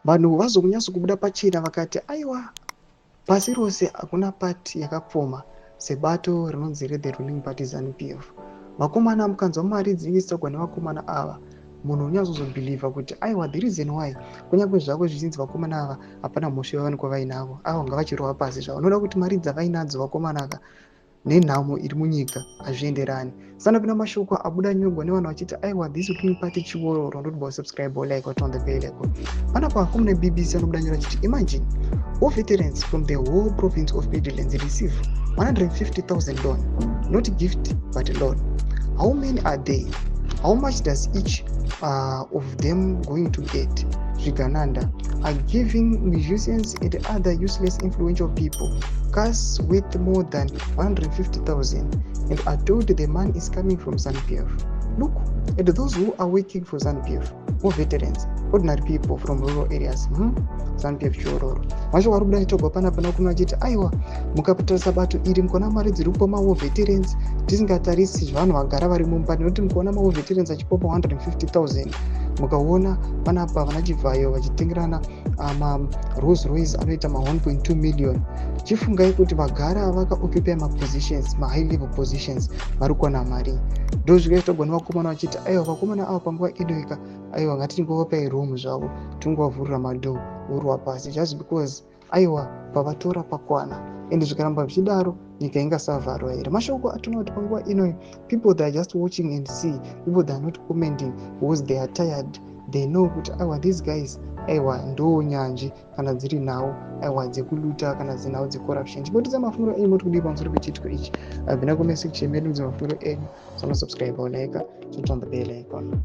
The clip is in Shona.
Vanhu vazonyatso kubuda pachena vakati aiwa, pasi rose hakuna pati yakapfuma sebato rinonzi rethe ruling party, ZANU PF. Vakomana, mukanzwa mari dzinenge dzichitsvagwa nevakomana ava, munhu unyatsozobhilivha kuti aiwa, the reason why, kunyange zvako zvichinzi vakomana ava hapana mhosva yavawanikwa vainavo, ava ngavachirova pasi zvavo, noda kuti mari dzavainadzo vakomana aka nenhamo iri munyika hazvienderani. Sanapinda mashoko abuda nyorwa nevanhu vachiti aiwa, this ruling party chiwororo. Ndoti subscribe, like, on the bell icon. Panapa kumune BBC anobuda nyora achiti, "Imagine all veterans from the whole province of Midlands receive 150,000 loan, not gift but loan. How many are they? How much does each of them going to get? Zvigananda are giving musicians and other useless influential people cars worth more than 150,000 and are told the money is coming from ZANU-PF. Look at those who are working for ZANU-PF, more veterans, ordinary people from rural areas. ZANU-PF chiororo." Mashoko ari kubuda chitogwa panapa nakumwe achiti aiwa, mukatarisa bato iri, mukaona mari dziri kupa mawar veterans, tisingatarisi zvavanhu vagara vari mumba, nekuti mukaona mawar veterans achipopa 150 000, mukaona panapa vana Chivhayo vachitengerana maRolls Royce anoita ma1.2 million, chifungai kuti vagara vakaoccupy mapositions, mahigh level positions, vari kuwana mari. Ndo zvikaitogwa nevakomana vachiti aiwa, vakomana ava panguva inoika, aiwa, ngatingovapai room zvavo, tingovavhurira madoor, vorwa pasi, just because aiwa, pavatora pakwana. Ende zvikaramba zvichidaro, nyika ingasavharwa here? Mashoko atinoona kuti panguva inoyi people, they are just watching and see. People, they are not commenting because they are tired. They know kuti aiwa, these guys, aiwa, ndo nyanzvi kana dziri nhau, aiwa, dzekuluta, kana dzinhau dzecorruption. Chibotidza mafungiro enyu, moti kudii pamusoro pechiitiko ichi? Abvina comment section medu, mudza mafungiro enyu. Sanosubscribe, like, turn on the bell icon.